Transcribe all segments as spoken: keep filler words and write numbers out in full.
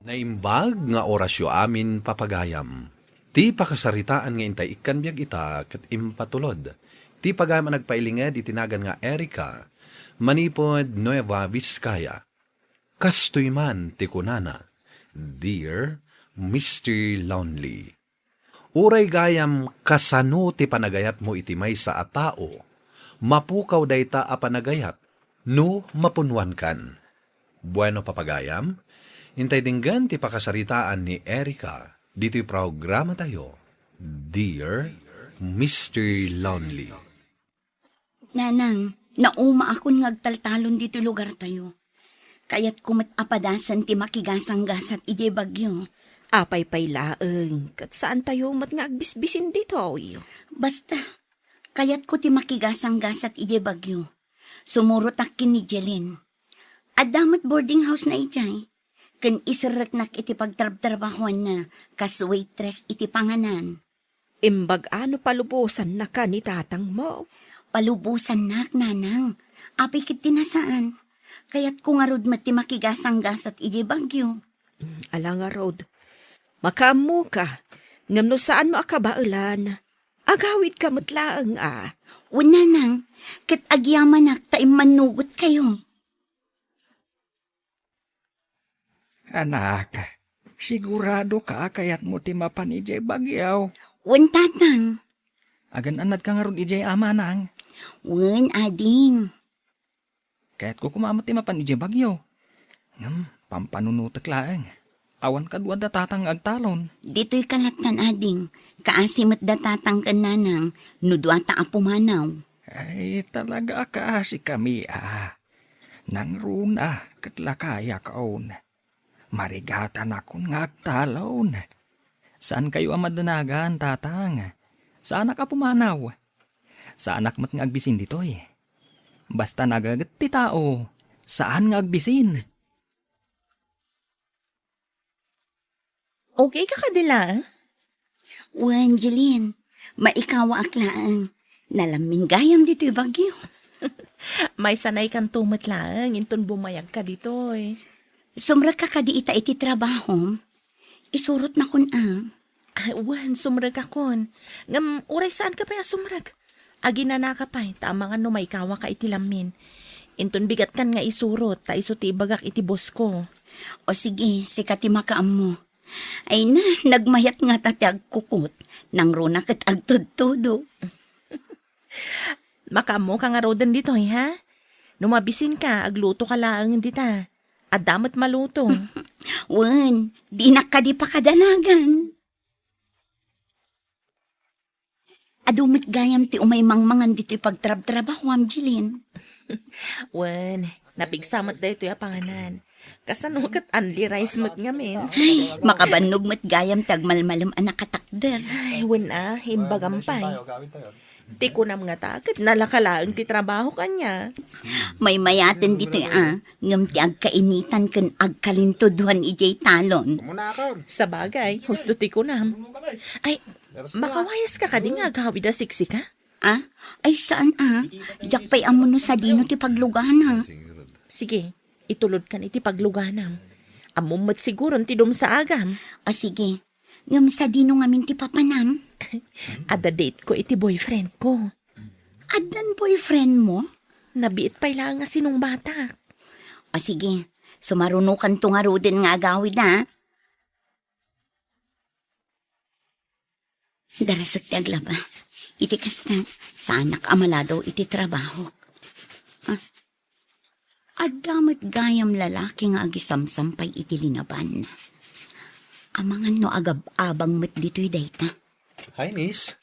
Naimbag nga orasyo amin, papagayam. Ti pakasaritaan nga intay ikkan biag ita ket impatulod ti pagayam a nagpailinged iti nagan nga Erica manipud Nueva Vizcaya. Kastoy man ti kunana, "Dear Mister Lonely." Uray gayam kasano ti panagayatmo iti maysa a tao, mapukaw dayta a panagayat no mapunwankan. Bueno, papagayam, intay denggen ti pakasaritaan ni Erica ditoy programatayo, Dear Mister Lonely. Nanang, naumaakon nga agtaltalon ditoy lugartayo. Kayatko met a padasen ti makigasanggasat idiay bagyo. Apay pay laeng, ket saantayo met nga agbisbisin ditoy. Basta, kayatko ti makigasanggasat idiay bagyo. Sumurotak ken ni Jeline. Adda met boarding house-na idiay. Ken iserreknak iti pagtrabtrabahoanna kas waitress iti panganan. Imbag a no palubosannaka ni tatangmo? Palubosannak, nanang. Apay ket ti nasaan? Kayatko ngarud met ti makigasanggasat idiay bagyo. Ala ngarud. Makaammoka, ngem no saanmo a kabaelan, agawidka met laeng a. Wen, nanang, ket agyamanak ta immannugotkayo. Anak, siguradoka a kayatmo ti mapan idiay bagyo? Wen, tatang. Agan-annadka ngarud idiay a, manang? Wen, ading. Kayatko koma met ti mapan idiay bagyo. Ngem, pampanunotek laeng. Awan kadua da tatang nga agtalon. Ditoyka lattan, ading. Kaasi met da tatang ken nanang no duata a pumanaw. Ay, talaga a kaasikami a. Nangruna ket lakayakon. Marigatanakon nga agtalon. Saankayo a madanagan, tatang. Saanak a pumanaw. Saanak met nga agbisin ditoy. Basta nagaget ti tao, saan nga agbisin. Okay ka kadi laeng? Wen, Jeline, maikawaak laeng. Nalammin gayam ditoy bagyo. Maysa naykanto met laeng inton bumayagka ditoy. Sumrekka kadi ita iti trabahom? Isurotnakon a. Ay, wen, sumrekakon. Ngem uray saanka pay a sumrek. Aginanaka pay, ta amangan no maikawaka iti lammin. Inton bigatkan nga isurot, ta isu ti ibagak iti boss ko. O sige, sika ti makaammo. Ay na, nagmayat ngata ti agkukot. Nangruna ket agtudtudo. Makaammoka ngaruden ditoy, ha? No mabisinka, aglutoka laeng dita. Adda met maluto. Wen, dinak kadi pakadanagan. Adu met gayam ti umay mangmangan ditoy pagtrabtrabahoam, Jeline. Wen, napigsa met daytoy a panganan. Kasano ket only rice met ngamin? Ay, makabannog met gayam ti agmalmalem a nakatakder. Ay, wen a, imbagam pay. Ti kunam ngata, ket nalaka laeng ti trabaho kaniak. Maymayaten ditoy a, ngem ti agkainitan ken agkalintuduan idiay talon. Sabagay, husto ti kunam. Ay, makawayaska kadi nga agawid a siksika? Ah? Ay, saan a? Diak pay ammo no sadino ti paglugana. Sige, itulodkan iti pagluganam. Ammom met siguron ti dumsaagam. Ah, sige. Ngem sadino ngamin ti papanam? Adda date ko iti boyfriend ko. Addan boyfriend mo? Nabiit pay laeng a sinungbatak. O sige, sumarunokanto ngaruden nga agawid, a. Darasek ti aglaba. Iti kasta, saanak a maladaw iti trabahok. Ah. Adda met gayam lalaki nga agisamsampay iti linabanna. Amangan no agab-abang met ditoy dayta. Hi, miss.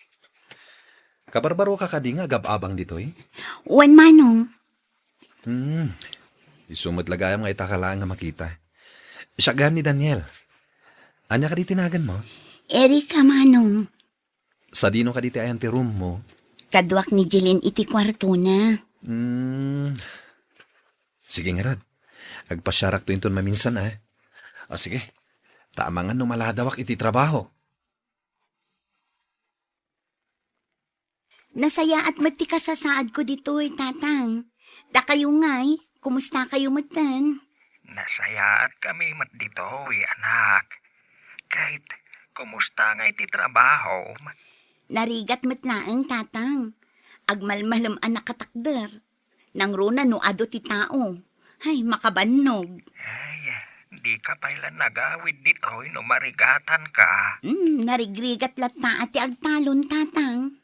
Kabarbaroka kadi nga agab-abang ditoy? Wen, manong. Hmm. Isu met la gayam nga itaka laeng nga makita. Siak gayam ni Daniel. Ania kadi ti naganmo? Erika, manong. Sadino kadi ti ayan ti room mo? Kaduak ni Jeline iti kuartona. Hmm. Sige ngarud. Agpasiarakto inton maminsan, a. O, sige. Ta amangan no maladawak iti trabaho. Nasayaat met ti kasasaadko ditoy, tatang. Dakayo ngay, kumustakayo metten? Nasayaat kami met ditoy, anak. Ket, kumusta ngay ti trabahom? Narigat met laeng, Tatang. Agmalmalem a nakatakder. Nangruna no adu ti tao. Ay, makabannog. Ay, dika pay la nagawid ditoy no marigatanka. Hmm, narigrigat latta a ti agtalon, Tatang.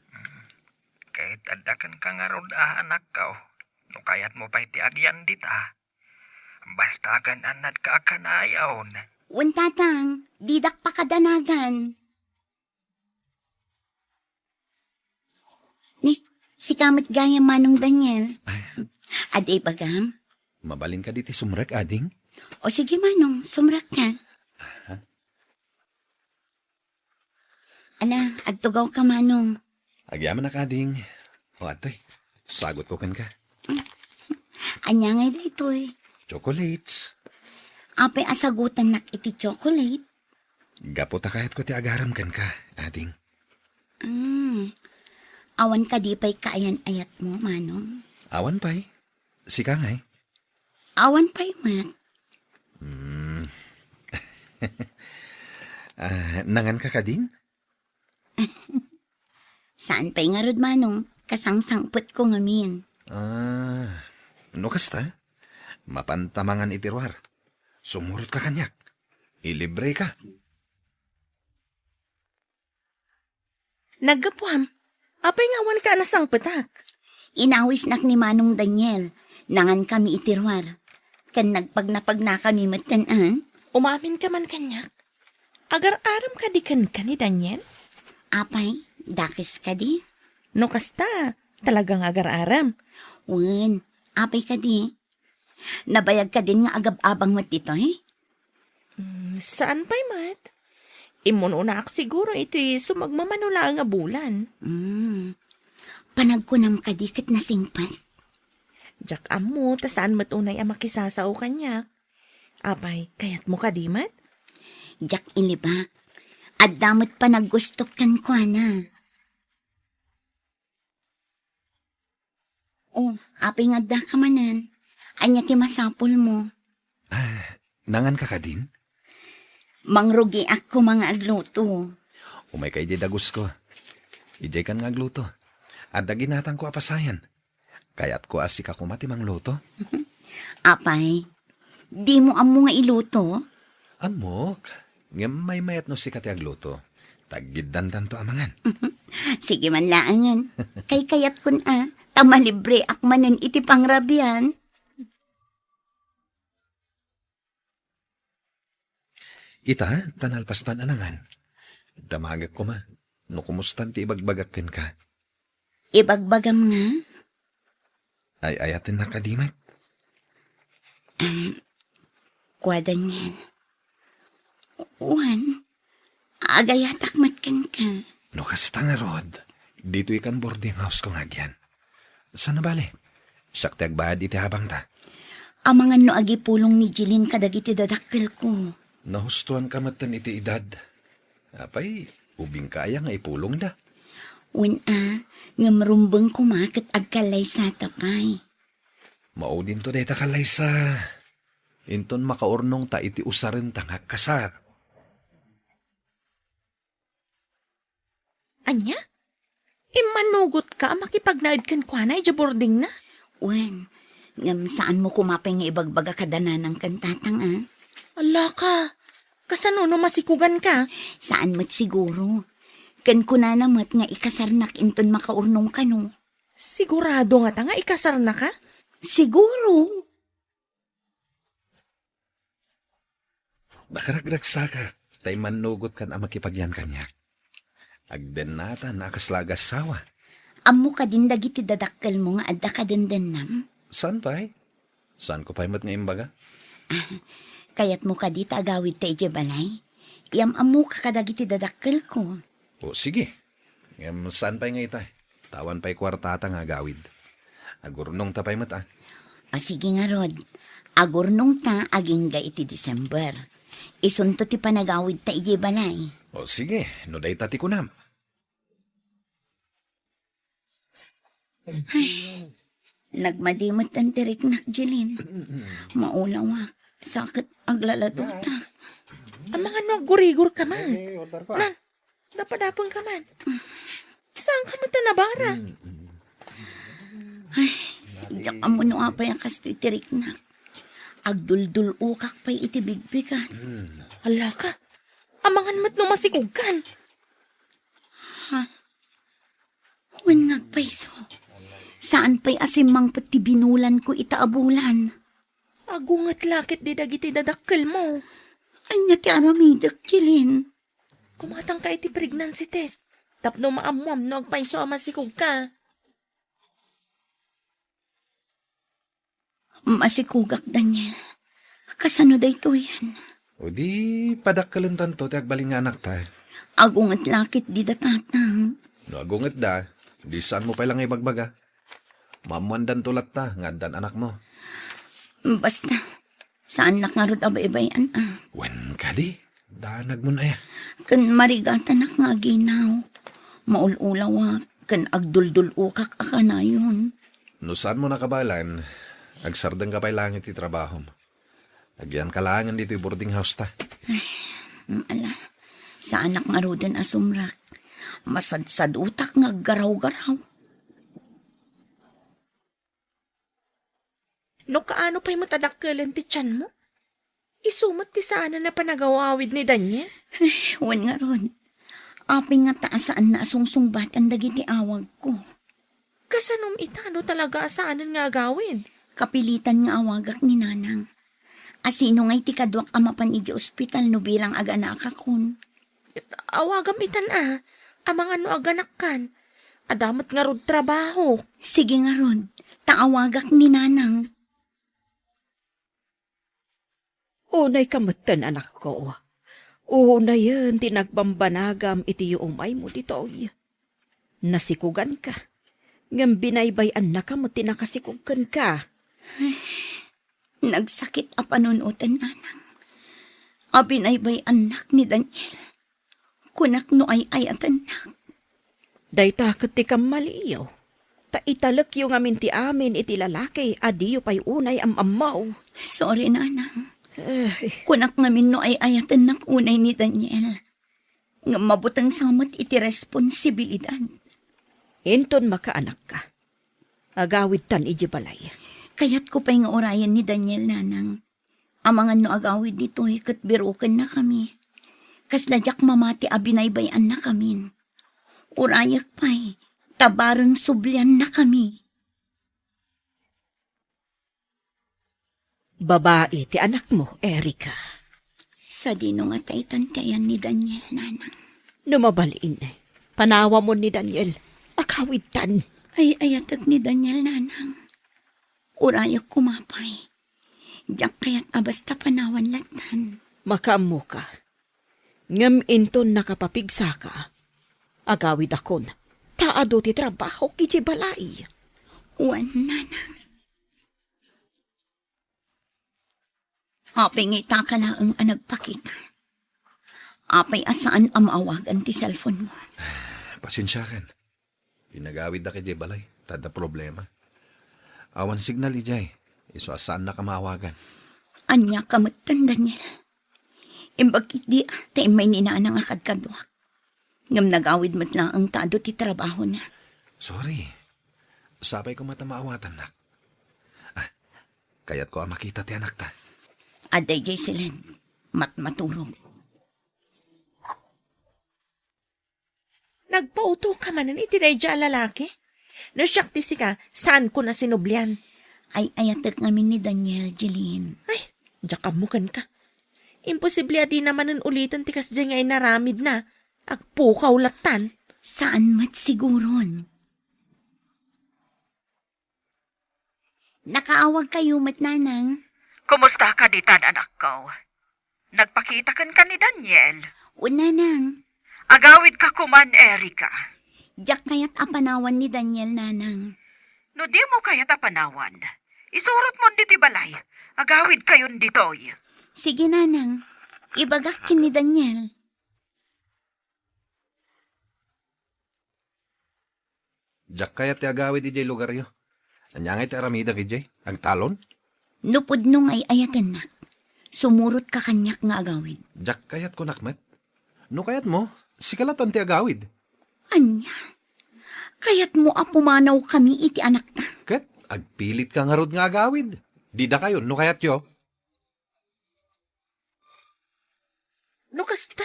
Ket adda kenka ngarud a anakko, no kayatmo pay ti agyan dita. Basta agan-annadka a kanayon. Wen, Tatang, didak pakadanagan. Ni, sika met gayam, Manong Daniel. Ay. Adi bagam? Mabalin kadi ti sumrek, ading? O sige, Manong, sumrekka. Aha. Ala, agtugawka, Manong. Agyamanak, ading. O, atoy, sagutko kenka. Ania ngay daytoy? Chocolates. Apay a sagutannak iti chocolate? Gapu ta kayatko ti agaram kenka, ading. Hmm. Awan kadi pay kaayan-ayatmo, Manong? Awan pay. Sika ngay? Awan pay met. Hmm. Ah, nanganka kadin? Saan pay ngarud, Manong? Kasangsangpetko ngamin. Ah, no kasta, mapanta mangan iti ruar. Sumurotka kaniak. Ilibreka. Naggapuam, apay nga awanka a nasangpetak? Inawisnak ni Manong Daniel. Nangankami iti ruar. Ken nagpagnapagnakami metten, a? Umaminka man kaniak? Agar-aram kadi kenka ni Daniel? Apay, dakes kadi? No kasta, talaga nga agar-aram. Wen, apay kadi? Nabayag kadin nga agab-abang met ditoy? Mm, saan pay met? Immun-unaak siguro iti sumagmamano laeng a bulan. Mm. Panagkunam kadi ket nasingpet? Diak ammo ta saan met unay a makisasao kaniak. Apay, kayatmo kadi met? Diak ilibak. Adda met panaggustok kenkuana. O, apay nga addaka manen? Ania ti masapulmo? Ah, nanganka kadin? Mangrugiak koma nga agluto. Umayka idiay dagusko. Idiaykan nga agluto. Adda ginatangko a pasayan. Kayatko a sika koma ti mangluto. Apay, dimo ammo nga iluto? Ammok, ngem maymayat no sika ti agluto. Taggiddantanto a mangan. Sige man laengen. Kaykayatkon a, ta malibreak manen iti pangrabian. Ita, ta nalpastan a nangan. Damagek koma, no kumustan ti ibagbagak kenka. Ibagbagam nga? Ay-ayatennak kadi met? Em, kua Daniel. Wen, agayatak met kenka. No kasta ngarud, ditoy kan boarding house ko nga agyan. Saan a bale? Siak ti agbayad iti habangta. Amangan no agipulong ni Jeline kadagiti dadakkelko. Nahustoanka metten iti edad. Apay, ubingka aya nga ipulongda? Wen a, ngem rumbeng koma ket agkallaysata pay. Maudinto dayta kallaysa. Inton makaurnongta iti usarenta nga agkasar. Ania? Immanugotka a makipagnaed kenkuana idiay boardingna? Wen, ngem saanmo koma pay nga ibagbaga kada nanang ken tatang, a? Alaka, kasano no masikuganka? Saan met siguro. Ken kunana met nga ikasarnak inton makaurnong kano. Sigurado ngata nga ikasarnaka? Siguro. Nakaragragsakak, ta immannugot kan a makipagyan kaniak. Agdennatan a kasla agassawa. Ammo kadin dagiti dadakkelmo nga adda kadendennam? Saan pay? Saanko pay met nga imbaga? Ah, kayatmo kadi ta agawidta idiay balay? Iyam-ammoka kadagiti dadakkelko. O, sige. Ngem saan pay nga ita? Ta awan pay kuartata nga agawid. Agurnongta pay met, a. A, sige ngarud. Agurnongta agingga iti December. Isunto ti panagawidta idiay balay. O, sige, no dayta ti kunam. Ay, nagmadi met ti riknak, Jeline. Maulawak. Saket aglaladotak. Amangan no aggurigor ka man. Nan, napadapen ka man. Saan ka man ta nabara? Ay, diak ammo no apay a kastoy ti riknak. Agduldul-okak pay iti bigbigat. Ala ka, amangan met no masikog kan. Ha? Wen nga agpayso. Saan pay a simmangpet ti binulan ko ita a bulan. Agunget la ket di dagiti dadakkel mo. Ania ti aramidek, Jeline? Kumatang ka iti pregnancy test. Tapno maammuam no agpayso a masikog ka. Masikogak, Daniel. Kasano daytoyen? O di, padakkelentanto ti agbalin nga anakta. Agunget la ket dida, Tatang. No agungetda, di saanmo pay la nga ibagbaga. Maammoandanto latta nga addan anakmo. Basta, saannak ngarud a baybay-an a. Wen kadi, danagmon aya. Ken marigatanak nga aginaw. Maul-ulawak, ken agduldul-okak a kanayon. No saanmo nakabaelan, agsardengka pay laeng iti trabahom. Agyanka laengen ditoy boarding house ta. Ala, saanak ngaruden a sumrek. Masadsadutak nga aggaraw-garaw. No kaano pay met a dakkelen ti tianmo? Isu met ti saanen a panagawawid ni Daniel? Wen ngarud, apay ngata a saanna a sungsungbaten dagiti awagko? Kasanom ita no talaga a saanen nga agawid? Kapilitan nga awagak ni Nanang. Asino ngay ti kaduak a mapan idiay ospital no bilang aganakakon? Awagam itan a, amangan no aganakkan. Adda met ngarud trabaho. Sige ngarud, ta awagak ni Nanang. Unayka metten, anakko. Unayen ti nagbambanagam iti yuumaymo ditoy. Nasikoganka, ngem binaybay-annaka met ti nakasikog kenka. Nagsakit a panunoten, Nanang. A binaybay-annak ni Daniel. Kunak no ay-ayatennak. Dayta ket ti kammaliyo. Ta italekyo ngamin ti amin iti lalaki a diyo pay unay am-ammo. Sorry, Nanang. Ay. Kunak ngamin no ay-ayatennak unay ni Daniel. Ngem mabuteng sa met iti responsibilidad. Inton makaanakka, agawidtan idiay balay. Kayatko pay nga urayen ni Daniel, Nanang. Amangan no agawid ditoy ket birukennakami. Kasla diak mamati a binaybay-annakamin. Urayek pay, ta bareng subliannakami. Babai ti anakmo, Erika. Sadino nga ta itan ti ayan ni Daniel, Nanang? No mabalin, panawamon ni Daniel. Agawidtan. Ay-ayatek ni Daniel, Nanang. Urayek koma pay. Diak kayat a basta panawan lattan. Makaammoka. Ngem inton nakapapigsaka, agawidakon, ta adu ti trabahok idiay balay. Wen, Nanang. Apay nga itaka laeng a nagpakita? Apay a saan a maawagan ti cellphone mo? Pasensiakan. Pinagawiddak idiay balay, ta adda problema. Awan signal idiay, isu a saannak a maawagan. Ania ka metten, Daniel? Imbag iti ta immay ni Nanang a kadkaduak. Ngem nagawid met laeng ta adu ti trabahona. Sorry. Sapay koma ta maawatannak. Ah, kayatko a makita ti anakta. Adda idiay siled. Matmaturog. Nagpauto ka manen iti daydiay a lalaki? No siak ti sika, saanko a sinublian. Ay-ayatek ngamin ni Daniel, Jeline. Ay, diak ammo kenka. Imposible a dina manen uliten ti kasdiay nga inaramidna. Agpukaw lattan. Saan met siguron. Nakaawagkayo met, Nanang? Kumusta ka ditan, anakko? Nagpakita kenka ni Daniel? O, Nanang. Agawidka koman, Erika. Diak kayat a panawan ni Daniel, Nanang. No dimo kayat a panawan, isurotmon ditoy balay. Agawidkayon ditoy. Sige, Nanang. Ibagak ken ni Daniel. Diak kayat ti agawid idiay lugaryo. Ania ngay ti aramidek idiay? Agtalon? No pudno nga ay-ayatennak, Sumurotka kaniak nga agawid. Diak kayat kunak met. No kayatmo, sika latta ti agawid. Ania? Kayatmo a pumanawkami iti anakta? Ket agpilitka ngarud nga agawid. Didakayo, no kayatyo. No kasta,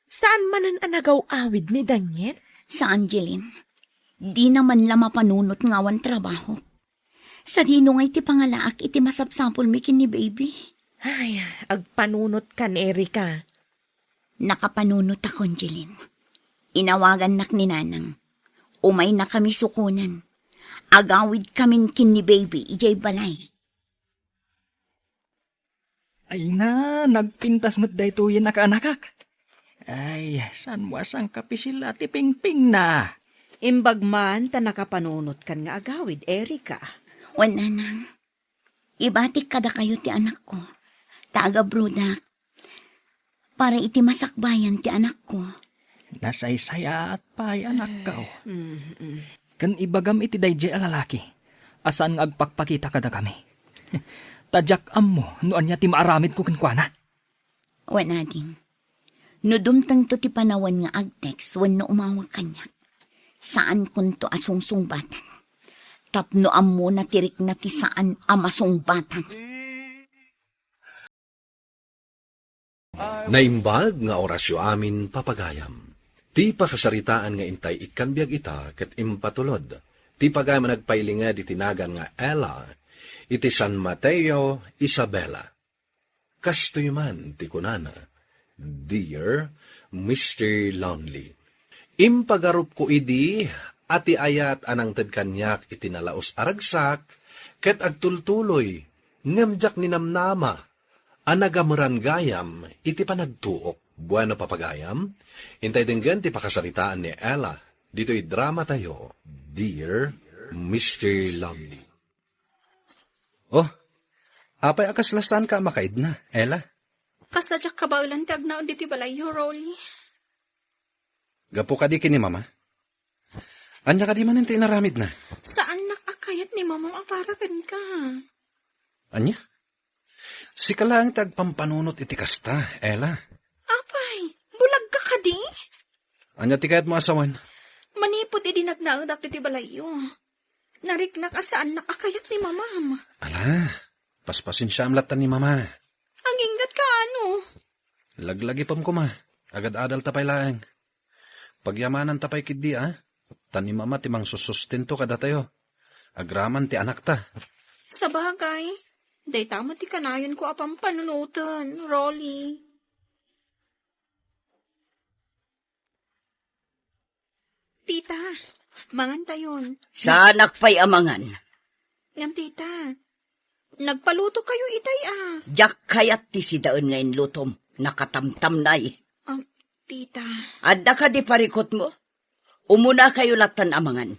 saan manen a nagaw-awid ni Daniel? Saan, Jeline. Dina man la mapanunot nga awan trabahok. Sadino ngay ti pangalaak iti masapsapulmi ken ni baby? Ay, agpanunotkan, Erika. Nakapanunotakon, Jeline. Inawagannak ni Nanang. Umaynakami sukonen. Agawidkamin ken ni baby idiay balay. Ay na, nagpintas met daytoyen a kaanakak. Ay, saan a sangkapisil ti pingpingna? Imbag man ta nakapanunotkan nga agawid, Erika. Wen, Nanang, ibatik kadakayo ti anakko. Ta agabrodak. Para iti masakbayan ti anakko. Nasaysayaat pay, anakko. Mm, mm. Ken ibagam iti daydiay a lalaki a saan nga agpakpakita kadakami. Ta diak ammo no ania ti maaramidko kenkuana. Wen, ading, no dumtengto ti panawen nga ag-text wenno umawag kaniak, saankonto a sungsungbatan. Tapno ammona ti rikna ti saan a masungbatan. Naimbag nga orasyo amin, papagayam. Ti pakasaritaan nga intay ikkan biag ita ket impatulod ti pagayam a nagpailinged iti nagan nga Ella iti San Mateo, Isabela. Kastoy man ti kunana, "Dear Mister Lonely, impagarupko idi a ti ayat a nangted kaniak iti nalaus a ragsak ket agtultuloy, ngem diak ninamnama a nagameran gayam iti panagtuok." Bueno, papagayam, intay denggen ti pakasaritaan ni Ella ditoy drama tayo, Dear Mister Lonely. Oh, apay a kasla saanka a makaidna, Ella? Kasla diak kabaelan ti agnaed ditoy balayyo, Rolly. Gapu kadi ken ni Mama? Ania kadi manen ti inaramidna? Saannak a kayat ni Mamam a para kenka. Ania? Sika laeng ti agpampanunot iti kasta, Ella. Apay, bulagka kadi? Ania ti kayatmo a sawen? Manipud idi nagnaedak ditoy balayyo, nariknak a saannak a kayat ni Mamam. Ala, paspasensiaem latta ni Mama. Aginggatka, ano? Laglagipem koma, agad-adalta pay laeng. Pagyamananta pay ketdi, a? Ta ni Mama ti mangsusustento kadatayo. Agraman ti anakta. Sabagay, dayta met ti kanayonko a pampanunoten, Rolly. Tita, mangantayon. Saanak pay a mangan. Ngem, tita, nagpaluto kayo itay, a. Diak kayat ti sidaen nga inlutom. Nakatamtamnay. Ah, tita. Adda kadi parikutmo? Umuna kayo lattan a mangan.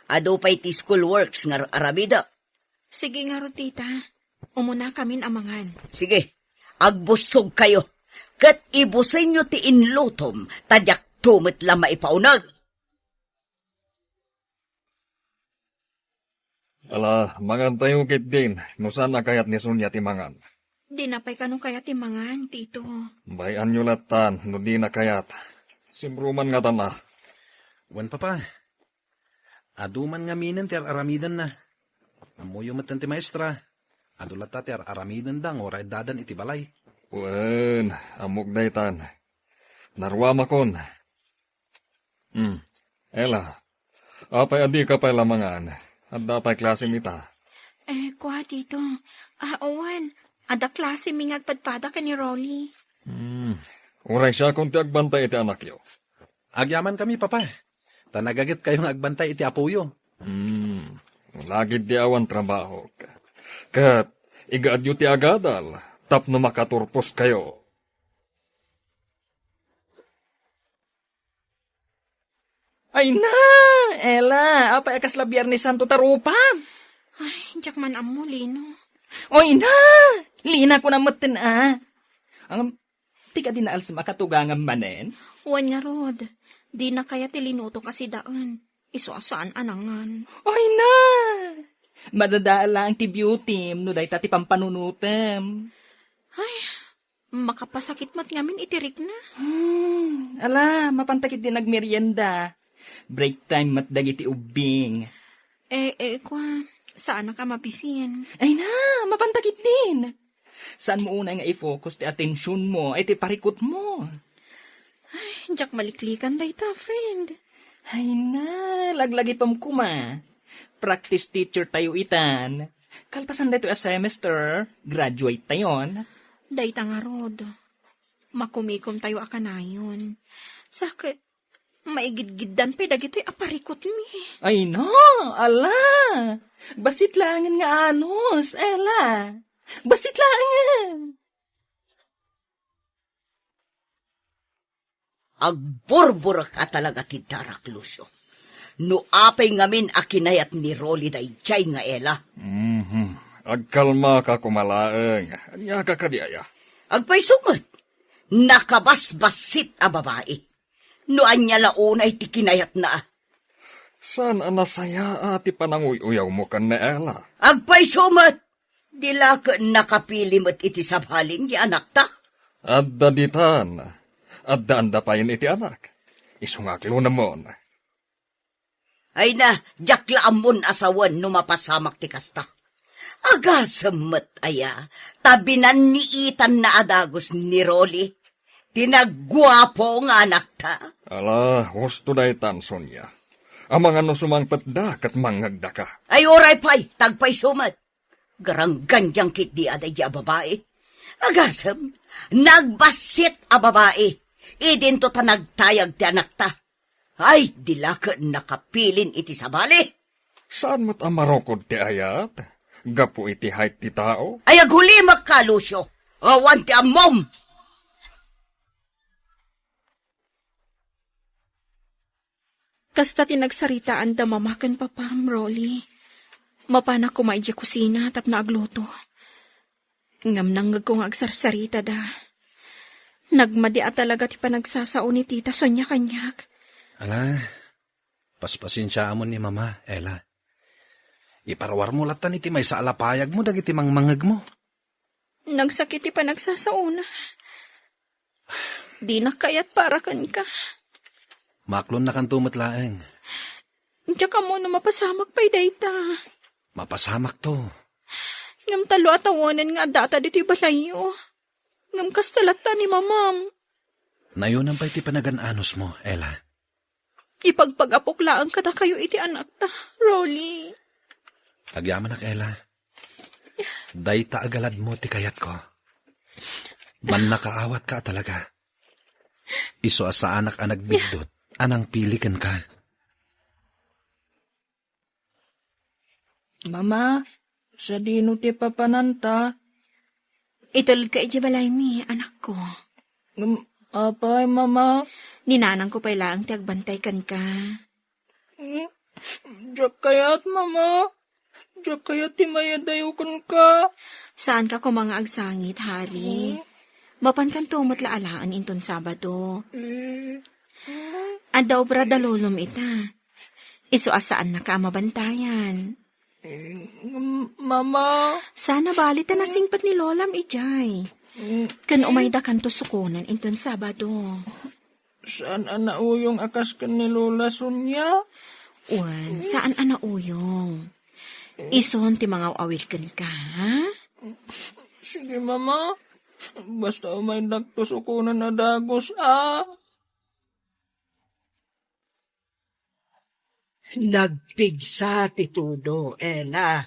Adu pay ti school works nga ar-aramidek. Sige ngarud, tita. Umuna kamin a mangan. Sige, agbussog kayo. Ket ibusenyo ti inlutom, ta diakto met la maipauneg. Ala, mangantayo ketdin, no saan a kayat ni Sonia ti mangan. Dina pay kano kayat ti mangan, Tito. Bay-anyo lattan, no dina kayat. Simruman ngatan a. Wen, Papa. Adu man ngaminen ti ar-aramidenna. Ammoyo metten ti maestra. Adu latta ti ar-aramidenda nga uray addadan iti balay. Wen, ammok daytan. Naruamakon. Hmm. Ella, apay a dika pay la mangan? Adda pay klasem ita? Eh, kua, Tito. Ah, wen. Adda klasemi nga agpadpada ken ni Rolly. Hmm. Uray siakon ti agbantay iti anakyo. Agyamankami, Papa. Ta nagagitkayo nga agbantay iti apoyo. Hmm. Lagid di awan trabahok. Ket igaadyo ti agadal tapno makaturposkayo. Ay na! Ella, apay a kasla Biernes Santo ta rupam? Ay, diak man ammo, Lino. Oy na! Lina ko na metten, a. Ang, ti kadi naalsem a katugangam manen? Wen ngarud, dina kayat ti linutok a sidaen. Isu a saan a nangan. Oy na! Madadael laeng ti beautym no dayta ti pampanunotem. Ay, makapasakit met ngamin iti rikna. Hmm, ala, mapanta ketdin agmerienda. Break time met dagiti ubbing. Eh, eh, kua, saanak a mabisin. Ay na, mapanta ketdin. Saanmo unay nga i-focus ti atensionmo iti parikutmo? Ay, diak maliklikan dayta, friend. Ay na, laglagipem koma. Practice teacher tayo itan. Kalpasan daytoy a semester, graduate tayon. Dayta ngarud, makumikom tayo a kanayon. Sa ket, maigidgiddan pay dagitoy a parikutmi. Ay na, ala! Bassit laengen nga anus, Ella. Bassit laengen! Agburburek a talaga ti darak, Lucio. No apay ngamin a kinayat ni Rolly daydiay nga Ella? Mhm. Agkalmaka koma laeng. Ania ka kadi aya? Agpayso met. Nakabasbassit a babai. No ania la unay ti kinayatna. Saan a nasayaa ti pananguy-uyawmo ken ni Ella? Agpayso met! Di la ket nakapili met iti sabalin ti anakta? Adda ditan. Addaanda payen iti anak. Isu nga aglunemon. Ay na, diak la ammon a sawen no mapasamak ti kasta. Agasem met aya, ta binanniitanna a dagus ni Rolly, ti nagguapo nga anakta. Ala, husto daytan, Sonia. Amangan no sumangpetda ket mangngegdaka. Ay, uray pay, ta agpayso met. Garanggandiang ketdi a daydi a babai. Agasem, nagbassit a babai. Idinto ta nagtayag ti anakta. Ay, di la ket nakapilin iti sabali. Saan met a marukod ti ayat? Gapu iti height ti tao? Ay, agulimek ka, Lucio. Awan ti ammom. Kasta ti nagsaritaan da mama ken papam, Rolly. Mapanak koma idiay kusina tapno agluto. Ngem nangngegko nga agsarsaritada. Nagmadi a talaga ti panagsasao ni Tita Sonia kaniak. Ala, paspasensiaamon ni Mama, Ella. Iparuarmo lattan iti maysa a lapayagmo dagiti mangmangngegmo. Nagsakit ti panagsasaona. Dinak kayat para kenka. Maklonnakanto met laeng. Diak ammo no mapasamak pay dayta. Mapasamakto. Ngem tallo a tawenen nga addata ditoy balayyo. Ngem kasta latta ni Mamam. Nayonan pay ti panagan-anusmo, Ella. Ipagpagapok laeng kadakayo iti anakta, Rolly. Agyamanak, Ella. Dayta a galadmo ti kayatko. Mannakaawatka a talaga. Isu a saanak a nagbiddut a nangpili kenka. Mama, sadino ti papananta? Itulodka idiay balaymi, anakko. Ngem, apay, Mama? Ni nanangko pay laeng ti agbantay kenka. Hmm? Diak kayat, Mama. Diak kayat ti mayadayo kenka. Saanka koma nga agsangit, Hari. Hmm? Mapankanto met la alaen inton Sabado. Eh. Adda obra da lolom ita. Isu a saannaka a mabantayan. Mm, Mama. Sana bali ta nasingpet ni Lolam idiay. Mm. Ken umaydakanto sukonen inton Sabado. Saan a nauyong a kas ken ni Lola Sonia? Wen, saan a nauyong. Ison ti mangaw-awil kenka, ha? Sige, Mama. Basta umaydakto sukonen a dagus, a. Nagpigsa ti tudo, Ella.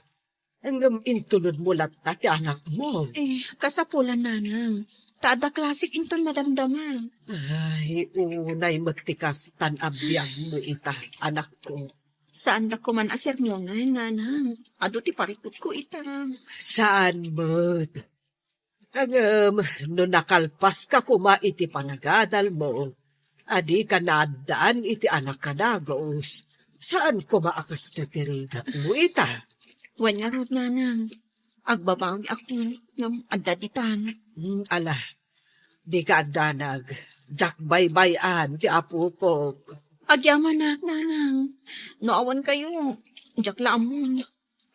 Ngem intulodmo latta ti anakmo. Eh, kasapulan, Nanang. Ta adda klasik inton madamdama. Ay, unay met ti kastan a biagmo ita, anakko. Saandak koman a sermongen, Nanang. Adu ti parikutko ita. Saan met. Ngem no nakalpaska koma iti panagadalmo, a dika naaddaan iti anak a dagus, saan koma a kasto ti rigatmo ita. Wen ngarud, Nanang, agbabawiakon, ngem adda ditan. Hmm, ala, dika addanag, diak baybay-an ti apokok. Agyamanak, Nanang. No awan kayo, diak la ammon.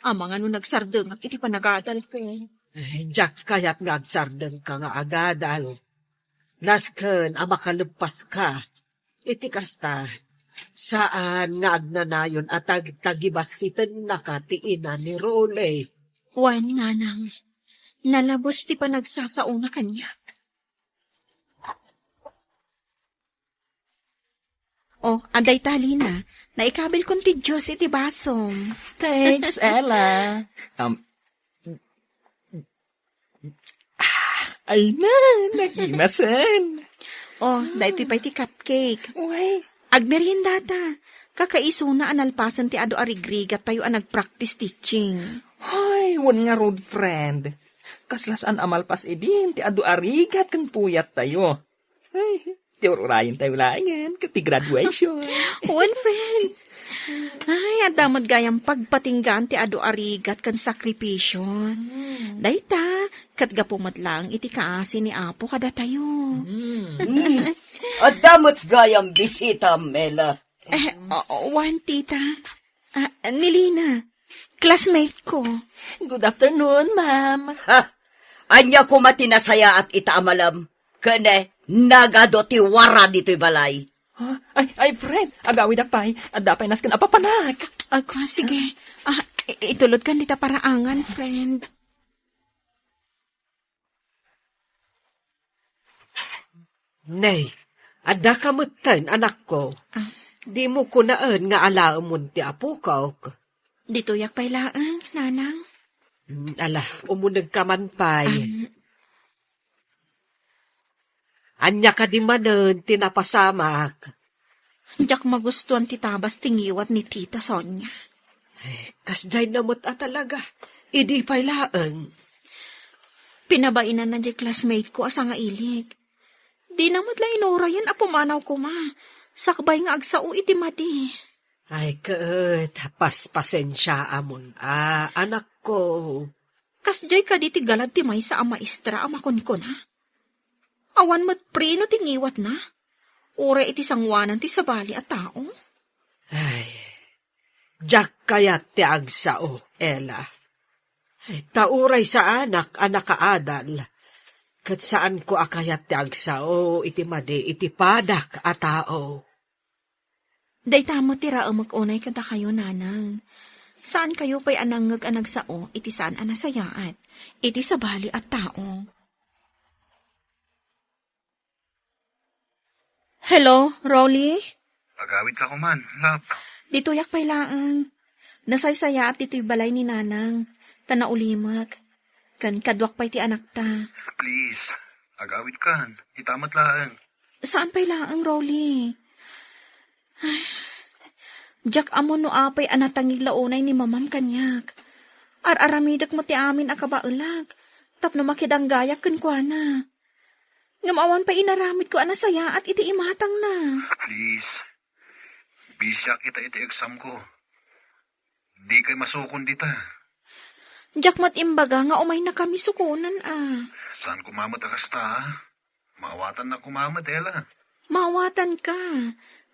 Amangan no nagsardengak iti panagadalko. Diak kayat nga agsardengka nga agadal. Nasken a makaleppaska. Iti kasta, saan nga agnanayon a tagtagibassitennaka ti ina ni Rolly. Wen, nanang, nalabes ti panagsasaona kaniak. Oh, adda ita, Lina. Naikabilkon ti juice iti basom. Thanks, Ella. Um, ah, ay na, nakimasen. Oh, daytoy pay ti cupcake. Uy. Agmeriendata. Kakaisuna a nalpasen ti adu a rigrigattayo a nagpractice teaching. Hoy, wen ngarud, friend. Kasla saan a malpas idin ti adu a rigat ken puyattayo. Ay, ti ur-urayentayo laengen ket ti graduation. Wen, friend. Ay, adda met gayam pagpatinggaan ti adu a rigat ken sakripisyon. Hmm. Dayta, ket gapu met laeng iti kaasi ni Apo kadatayo. Hmm. Hmm. Adda met gayam bisita, Mela. Eh, o-, wen, tita. Ah, ni Lina. Classmate ko. Good afternoon, ma'am. Ha? Ania koma ti nasayaat ita a malem? Ken, eh, nagadu ti wara ditoy balay. Ha? Ay, ay, friend, agawidak pay. Adda pay nasken a papanak. Agwa, sige. Ah, i-, itulodkan dita paraangan, friend. Nay, adda ka metten, anakko. Ah. Dimo kunaen nga alaemon ti apokok. Ditoyak pay laeng, nanang. Mm, ala, umunegka man pay. Am. Ania kadi manen ti napasamak? Diak magustuan ti tabas ti ngiwat ni Tita Sonia. Eh, kasdiay na met a talaga. Idi pay laeng. Pinabainanna diay classmate ko a sangailik. Dina met la inurayen a pumanaw koma, sakbay nga agsao iti madi. Ay, ket, paspasensiaamon a, anakko. Kasdiay kadi ti galad ti maysa a maestra a makunkuna? Awan met preno ti ngiwatna. Uray iti sangoanan ti sabali a tao. Ay, diak kayat ti agsao, Ella. Ay, ta uray saanak a nakaadal, ket saanko a kayat ti agsao iti madi iti padak a tao. Dayta met ti raemek unay kadakayo, nanang. Saankayo pay a nangngeg a nagsao iti saan a nasayaat iti sabali a tao. Hello, Rolly? Agawidka koman, love. Ditoyak pay laeng. Nasaysayaat ditoy balay ni Nanang, ta naulimek. Ken kaduak pay ti anakta. Please, agawidkan. Ita met laeng. Saan pay laeng, Rolly? Ay, diak ammo no apay a natangig la unay ni mamam kaniak. Ar-aramidek met ti amin a kabaelak tapno makidanggayak kenkuana. Ngem awan pay inaramidko a nasayaat iti imatangna. Please, bisiak ita iti exam ko. Dikay masukon dita. Diak met imbaga nga umaynakami sukonen a. Saan koma met a kasta, a? Maawatannak koma met, Ella. Maawatanka.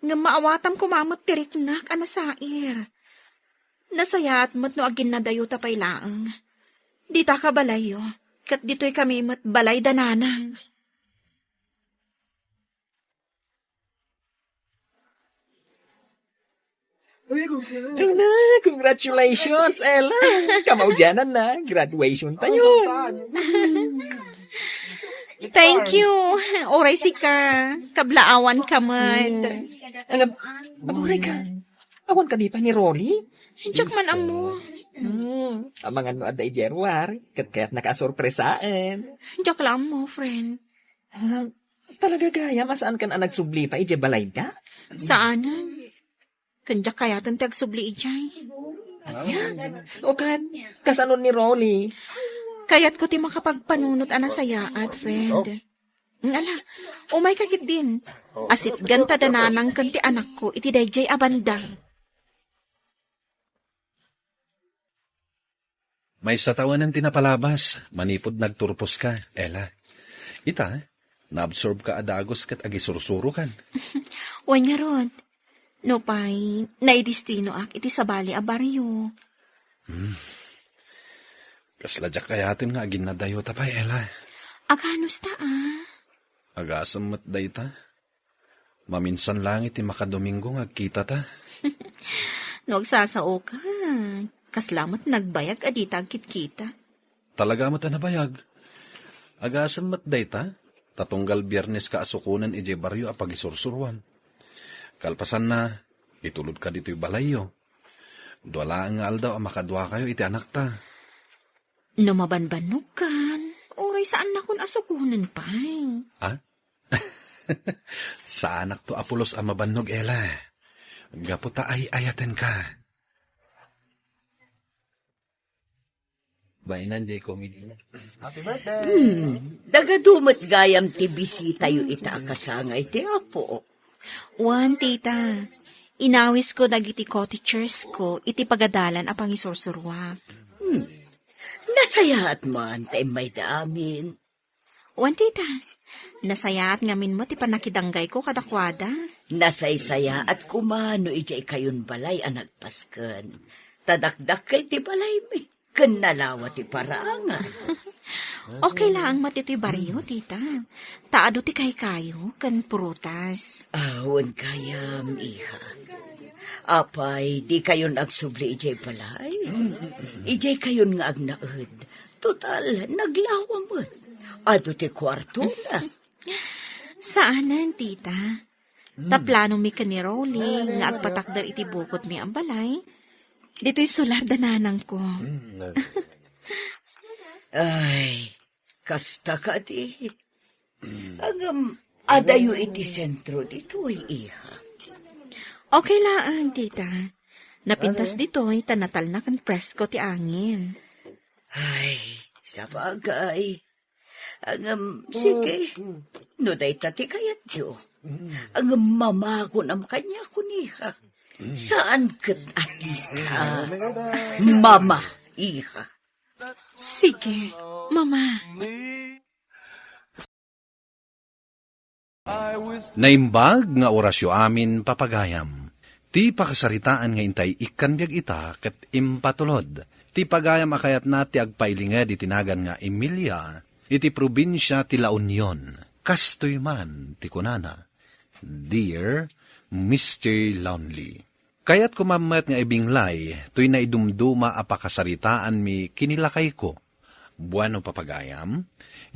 Ngem maawatam koma met ti riknak a nasair. Nasayaat met no aginnadayota pay laeng. Dita ka balayyo, ket ditoy kami met balay da Nanang. Ella, congratulations, Ella. Kamaudiananna, graduation tayo. Thank you. Uray sika, kablaawan ka met. Ano, aguray ka. Awan kadi pay ni Rolly? Diak man ammo. Hmm, amangan no adda idiay ruar, ket kayatnaka a sorpresaen. Diak la ammo, friend. Ah, talaga gayam a saankan a nagsubli pay idiay balayda? Saanen. Ken diak kayaten ti agsubli idiay. Ania? O ket, kasano ni Rolly? Kayatko ti makapagpanunot a nasayaat, friend. Ala, umayka ketdin. Asitgan ta da Nanang ken ti anakko iti daydiay a banda. Maysa tawenan ti napalabas manipud nagturposka, Ella. Ita, naabsorbka a dagus ket agisursurokan. Wen ngarud, nupay, naidestinoak iti sabali a barrio. Hmm. Kasla diak ayaten nga aginnadayo ta pay, Ella. Aganos ta, a? Agasem met dayta. Maminsan lang iti makadomingo nga agkitata. No agsasaoka, kasla met nagbayag a dita agkitkita. Talaga met a nabayag. Agasem met dayta, ta tunggal Bierneska a sukonen idiay barrio a pagisursuruam. Kalpasanna, itulodka ditoy balayyo. Dua laeng nga aldaw a makaduakayo iti anakta. No mabanbannogkan, uray saannakon a sukonen pay. Ah? Saanakto a pulos a mabannog, Ella. Gapu ta ay-ayatenka. Bainan, jay komedina. Happy birthday! Hmm, dagadu met gayam ti bisitayo ita a kasangay ti Apo. Wen, tita, inawisko dagiti cottagersko iti pagadalan a pangisursuruak. Hmm. Nasayaat man ta immayda amin. Wen, tita, nasayaat ngamin met ti pannakidanggayko kadakuada. Nasaysayaat koma no idiay kayon balay a nagpasken. Ta dakdakkel ti balaymi, ken nalawa ti parangan. Okay laeng met itoy barrio, tita. Ta adu ti kaykayo ken prutas. Awan gayam, iha. Apay, di kayon agsubli idiay balay? Idiay kayon nga agnaed. Total, naglawa met. Adu ti kuartona. Saanen, tita. Ta planomi ken ni Rolly nga agpatakder iti bukotmi a balay. Ditoy solar da nanangko. Ay, kasta kadi. Ngem, adayo iti sentro ditoy, iha. Okay laeng, tita. Napintas ditoy, ta natalna ken presko ti angin. Ay, sabagay. Ngem, sige. No dayta ti kayatyo. Ngem, mama kunam kaniak, iha. Saan ket a tita. Mama, iha. Sige, mama. Naimbag nga orasyo amin, papagayam. Ti pakasaritaan nga intay ikkan biag ita ket impatulod. Ti pagayam a kayatna ti agpailinged iti nagan nga Emilia iti probinsia ti La Union. Kastoy man ti kunana, "Dear Mister Lonely." Kayatko man met nga ibinglay toy naidumduma a pakasaritaanmi ken ni lakayko. Bueno, papagayam,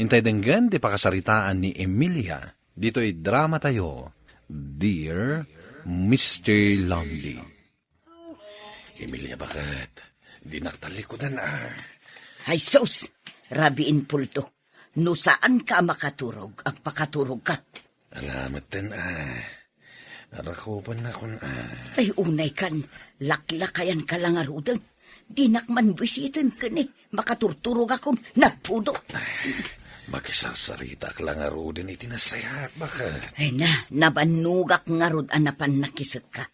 intay denggen ti pakasaritaan ni Emilia ditoy dramatayo, Dear Mister Lonely. Emilia, baket, dinak tallikudan, a. Ay sus! Rabiin pulto. No saanka a makaturog, agpakaturogka. Ala metten, a. Arakupennakon, a. Ay, unaykan, laklakayanka la ngaruden. Dinak man bisiten ken ni, makaturturogakon, nagpudot. Makisarsaritaak la ngaruden iti nasayaat, baket. Ay na, nabannogak ngarud a napan nakisekka.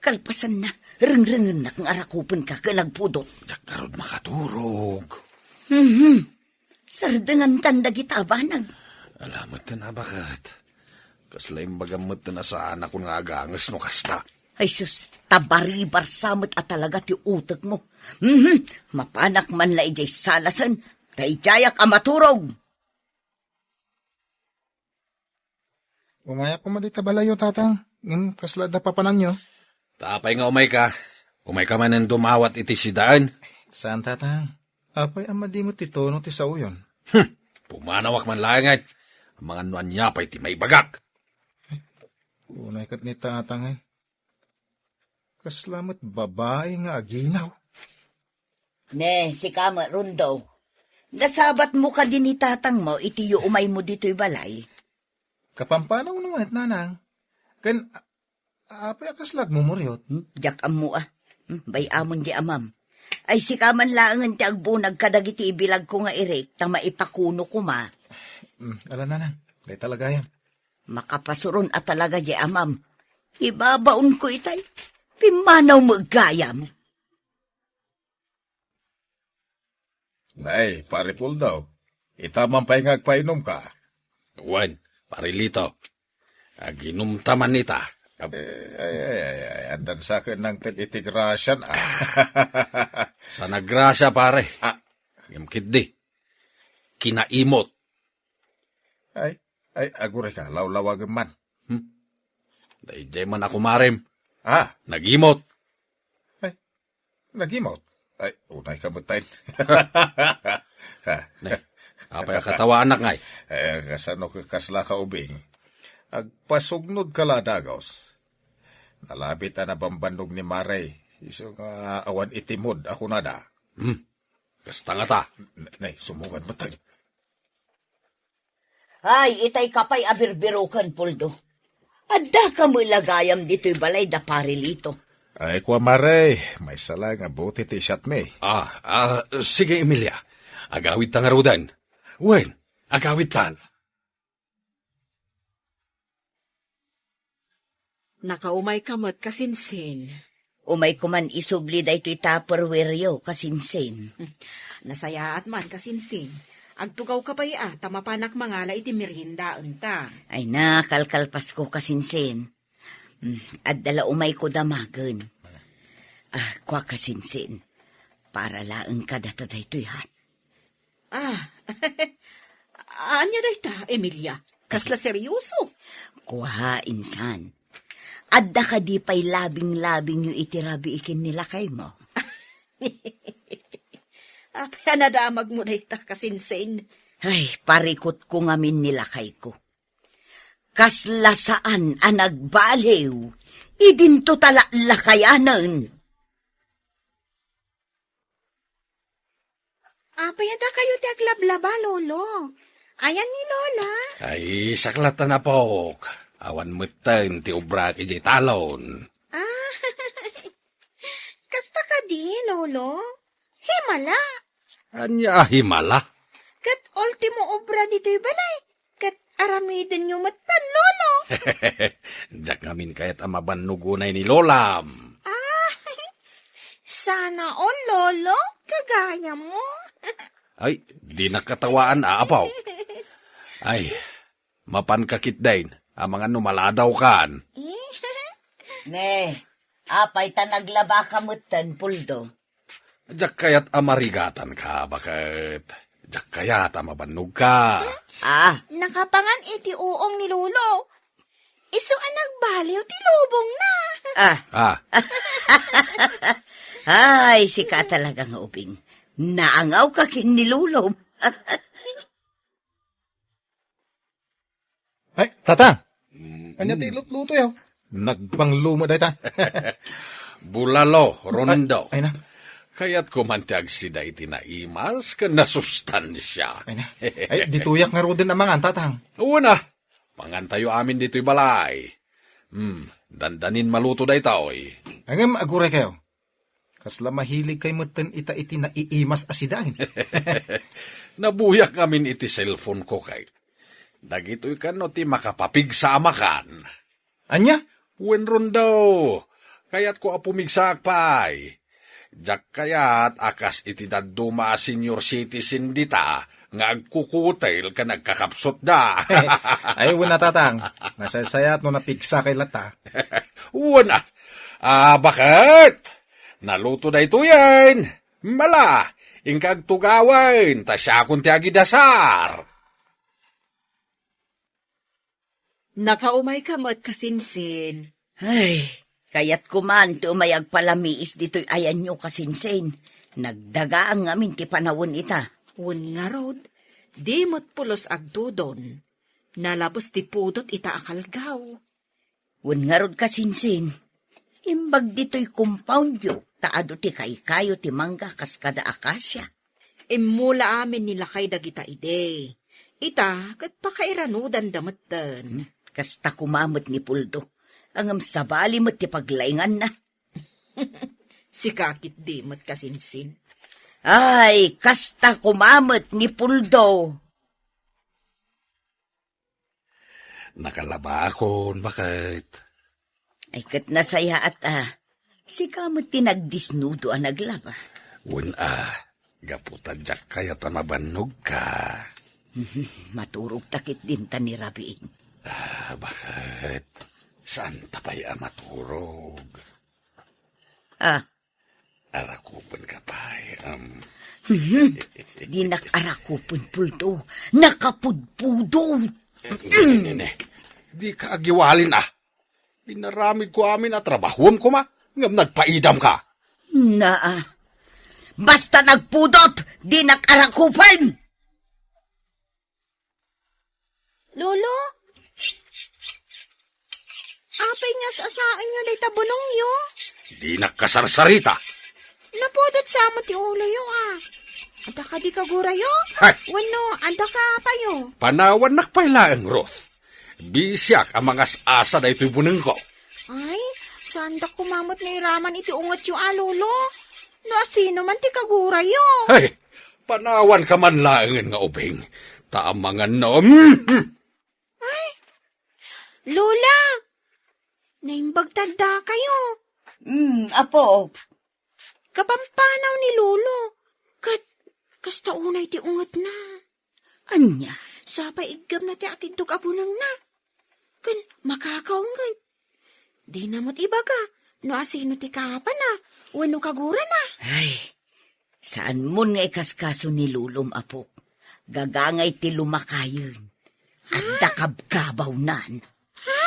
Kalpasanna, rengrengennak nga arakupenka ken nagpudot. Diak ngarud makaturog. Mhm. Sardengantan dagita a banag. Ala metten, a, baket. Kasla imbagam metten a saanakon nga aganges no kasta. Ay sus, ta baribarsa met a talaga ti utekmo. Mhm. Mapanak man la idiay salasen, ta idiayak a maturog. Umayak koma dita balayyo, Tatang. Ngem kasla adda papananyo? Ta apay nga umayka? Umayka manen dumawat iti sidaen? Saan, Tatang. Apay a madi met ti tono ti saoyon? Hmm. Pumanawak man laengen. Amangan no ania pay ti maibagak. Unay ket ni Tatang, eh. Kasla met babai nga aginaw. Ne, sika met, Rondo. Nasabatmo kadi ni tatangmo iti umaymo ditoy balay? Kapampanaw no met, Nanang. Ken, a-, apay a kasla agmumuriot? Hmm, diak ammo, a. Hmm, bay-amon di amam. Ay, sika man laengen ti agbunag kadagiti ibilagko nga irik, ta maipakuno koma. Hmm, ala, Nanang. Dayta la gayam. Makapasuron a talaga di amam. Ibabaonko itay. Pimmanawmo gayam. Nay, Pare Puldaw, ita man pay nga agpainumka? Wen, Pare Lito. Aginumta man ita. Ap- Eh, ay, ay, ay, ay, addan sa ket nangted iti grasyan, a. Sa nagrasya, pare. A. Ngem ketdi, kinaimot. Ay, ay, agurayka, lawlawagem man. Hmm? Daydiay man a kumarem. Ah. Nagimot. Ay, nagimot? Ay, unayka metten. Ne, apay a katawaanak ngay? Eh, kasano ka kasla ka ubing? Agpasugnod ka la, dagos. Nalabit a nabambannog ni Mare, isu nga awan itimod a kunada. Hmm. Kasta ngata. N-, nay, sumungad metten. Ay, itay ka pay a birbiroken, Puldo. Adda ka met la gayam ditoy balay da Pari Lito. Ay, kua, Mare, maysa la nga buti ti siatmi. Ah, ah, sige, Emilia. Agawidta ngaruden. Wen, agawidtan. Nakaumayka met, kasinsin. Umayko man isubli daytoy Tupperwareyo, kasinsin. Nasayaat man, kasinsin. Agtugawka pay a, ta mapanak mangala iti meriendaenta. Ay na, kalkalpasko, kasinsin. Hmm, adda la umayko damagen. Ah, kua, kasinsin. Para laeng kadata daytoy, ha? Ah, ania dayta, Emilia? Kasla seryoso? Kua, insan. Adda kadi pay labing-labingyo iti rabii ken ni lakaymo? Apay a nadamagmo dayta, kasinsin? Ay, parikutko ngamin ni lakayko. Kasla saan a nagbaliw, idinto ta lallakayanen. Apay a dakayo ti aglablaba, Lolo? Ayan ni Lola? Ay, sakla ta napok. Awan metten ti obrak idiay talon. Ah, kasta kadi, Lolo? Himala. Ania a himala? Ket ultimo obra ditoy balay. Ket aramidenyo metten, Lolo. Diak ngamin kayat a mabannog unay ni Lolam. Ah, sana all, Lolo, kagayam. Ay, dinak katawaan, a, apo. Ay, mapanka ketdin, amangan no maladawkan. Ne, apay ta naglabaka metten, Puldo? Diak kayat a marigatanka, baket. Diak kayat a mabannogka. Ah. Nakapangan iti uong ni Lolo. Isu a nagbaliw ti lubongna. Ah. Ah. Ay, sika talaga nga ubing. Naangawka ken ni Lolo. Ay, Tatang! Mm. Ania ti lutlutoyo? Nagbanglo met dayta. Bulalo, Rondo. Ay, ay na. Kayatko man ti agsida iti naimas ken nasustansia. Ay na. Ay, ditoyak ngaruden a mangan, Tatang. Wen a. Mangantayo amin ditoy balay. Hmm, dandanin maluto daytoy. Ngem aguraykayo. Kasla mahiligkay metten ita iti naiimas a sidaen. Nabuyak ngamin iti cellphone ko kay. Dagitoy kano ti makapapigsa a makan. Ania? Wen, Rondo, kayatko a pumigsaak pay. Diak kayat a kas iti dadduma a senior citizen dita nga agkukutel ken agkakapsutda. Ay, wen a, Tatang. Nasaysayaat no napigsakay latta. Wen a. Ah, baket? Naluto daytoyen. Mala, inka agtugawen, ta siakon ti agidasar. Nakaumayka met, kasinsin. Ay, kayatko man ti umay agpalamiis ditoy ayanyo, kasinsin. Nagdagaang ngamin ti panawen ita. Wen ngarud, di met pulos agdudon. Nalabes ti pudot ita a kalgaw. Wen ngarud, kasinsin, imbag ditoy compoundyo ta adu ti kaykayo ti mangga kas kada akasia. Immula amin ni lakay dagita idi. Ita ket pakairanudanda metten. Kasta koma met ni Puldo. Ngem sabali met ti paglainganna. Sika ketdi met, kasinsin. Ay, kasta koma met ni Puldo. Nakalabakon, baket. Ay, ket nasayaat a. Sika met ti nagdisnudo a naglaba. Wen a, gapu ta diak kayat a mabannogka. Maturogta ketdin ta ni rabiin. Ah, baket. Saanta pay a maturog? Ah, arakupenka pay, um. Mhm. Dinak arakupen, Puldo. Nakapudpudot. Ne, ne, ne, ne. Dika agiwalin, a. Inaramidko amin a trabahuem koma, ngem nagpaidamka. Naa. Basta nagpudot, dinak arakupen. Lolo? Apay nga as-asaenyo dayta bunongyo? Dinak kasarsarita. Napudot sa met ti uloyo, a. Adda kadi kagurayo? Ay! Wenno, adda kaapayo? Panawannak pay laeng, Ruth. Bisiak a mangas-asa daytoy bunengko. Ay, saandak koma met nga iraman iti ungetyo, a, Lolo. No asino man ti kagurayo? Ay, panawanka man laengen nga ubing. Ta amangan no, mm, mm. Ay, Lola! Naimbag ta addakayo. Mm, apo. Kapampanaw ni Lolo. Ket, kasta unay ti ungetna. Ania? Sapay iggemna ti atindog a bunengna. Ken makakaw ngarud. Dina met ibaga no asino ti kaapana wenno kagurana. Ay, saanmon nga ikaskaso ni Lolom, apok. Gagangay ti lumakayen. Adda kabkabawnan. Ha?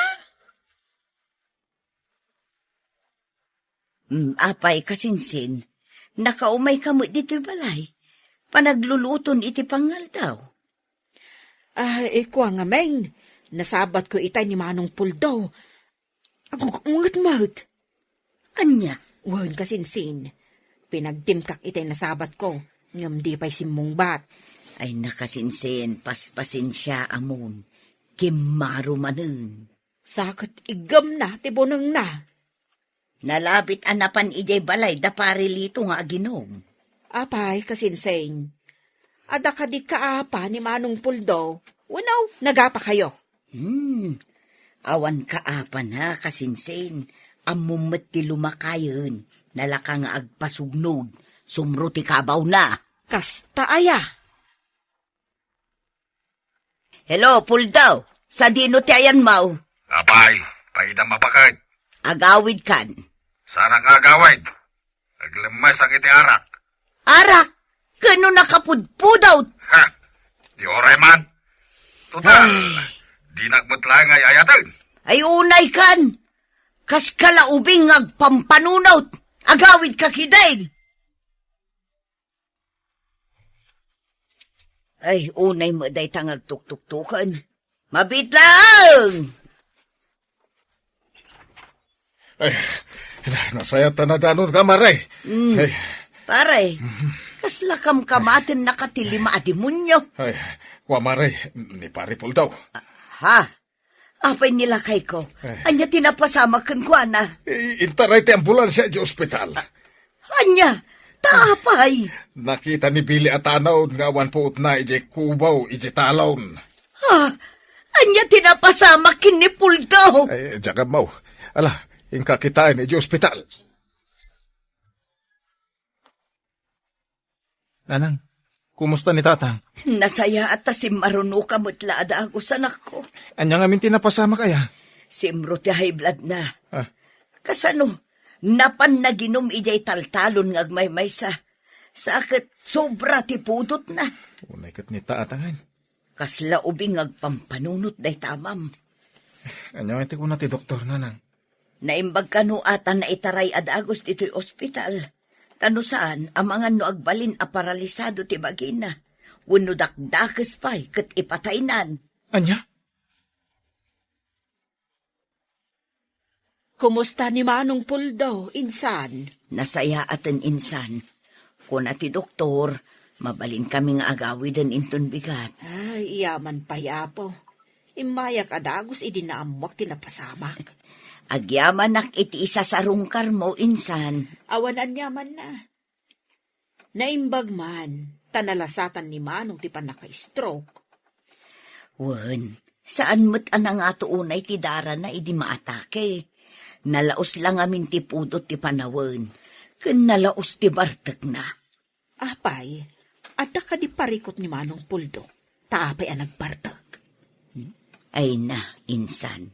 Mm, apay, kasinsin, nakaumayka met ditoy balay. Panagluluton iti pangaldaw. Ah, eh, kua ngamin, nasabatko itay ni Manong Puldo. Agug-unget met. Ania? Wen, kasinsin, pinagtimkak itay nasabatko, ngem di pay simmungbat. Ay, nakasinsin, paspasensia, amon. Kimmaro manen. Sa ket iggemna ti bunengna. Nalabit a napan idiay balay da Pari Lito nga aginom. Apay, kasinsin. Adda kadi kaapa ni Manong Puldo, wenno nagapakayo? Hmm. Awan kaapana, kasinsin. Ammom met ti lumakayen. Nalaka nga agpasugnod. Sumro ti kabawna. Kasta aya? Hello, Puldo. Sadino ti ayanmo? Apay, paidam a baket. Agawidkan. Saan nga agawid? Aglemmes iti arak. Arak? Ken no nakapudpudot? Ha? Di oray man. Total, ay, dinak met laeng ay-ayaten. Ay, unaykan. Kaska la ubing nga agpampanunot. Agawidka ketdi. Ay, unay met dayta nga agtuktuktoken. Mabiit laeng! Ay, na-, nasayaat a nadanonka, Mare. Mm. Ay. Pare, mhm, kasla kamkamatennaka ti lima a demonio. Ay, kua, Mare, ni Pare Puldo. Ah, ha? Apay ni lakayko? Eh. Ania ti napasamak kenkuana? I-, intaray ti ambulansia idiay ospital. Ania? Ta apay? Nakita ni Billy a tanaon nga awan puotna idiay kubaw idiay talon. Ha? Ania ti napasamak ken ni Puldo? Ay, diak ammo. Ala, inka kitaen idiay ospital. Nanang, kumusta ni Tatang? Nasayaat ta simmarunoka met la a dagus, anakko. Ania ngamin ti napasamak aya? Simro ti high blood na. Ah. Kasano? Napan naginom idiay taltalon nga agmaymaysa. Sa ket sobra ti pudotna. Unay ket ni Tatangan. Kasla ubing nga agpampanunot dayta amam. Ania nga ti kuna ti doktor, Nanang? Naimbag kano a ta naitaray a dagus ditoy ospital. Ta no saan, amangan no agbalin a paralisado ti bagina. Wenno dakdakes pay ket ipataynan. Ania? Kumusta ni Manong Puldo, insan? Nasayaaten, insan. Kuna ti doktor, mabalinkami nga agawiden inton bigat. Ay, yaman pay, Apo. Immayak a dagus idi naammuak ti napasamak. Agyamanak iti isasarungkarmo, insan. Awan aniamanna. Naimbag man, ta nalasatan ni Manong ti pannaka-stroke. Wen, saan met a nangato unay ti darana idi maatake. Nalaos la ngamin ti pudot ti panawen, ken nalaos ti bartekna. Apay, adda kadi parikut ni Manong Puldo, ta apay a nagbartek? Ay na, insan.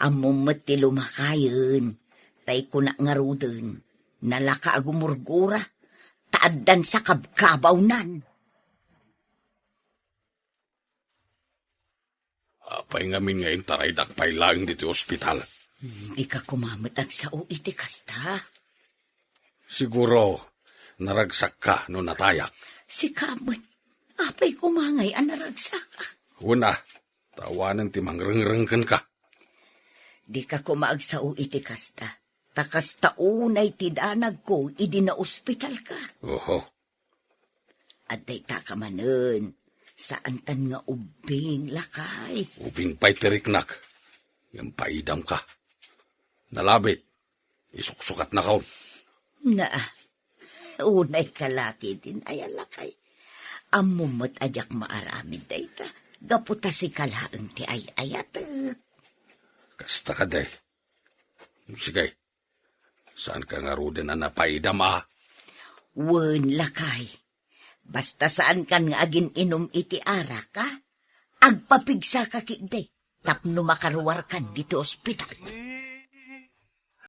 Ammom met ti lumakayen, tay kunak ngaruden. Nalaka a gumurgura, ta addan sa kabkabawnan. Apay ngamin nga intaraydak pay laeng ditoy ospital? Hmm, dika koma met agsao iti kasta. Siguro, naragsakka no natayak. Sika met, apay koma ngay a naragsakak? Una, ta awanen ti mangrengreng kenka. Dika koma agsao iti kasta. Ta kasta unay ti danagko idi naospitalka. Oho. Adda itaka manen, saantan nga ubbing, lakay. Ubing pay ti riknak. Ngem paidamka. Nalabit, isuksukatnakon. Na, unay ka laki din ay a lakay. Ammom met a diak maaramid dayta, gapu ta sika laeng ti ay-ayatek. Kasta kadi. Sige, saanka ngaruden a napaidam a? Wen, lakay. Basta saankan nga agin-inum iti arak, a? Agpapigsaka ketdi tapno makaruarkan ditoy ospital.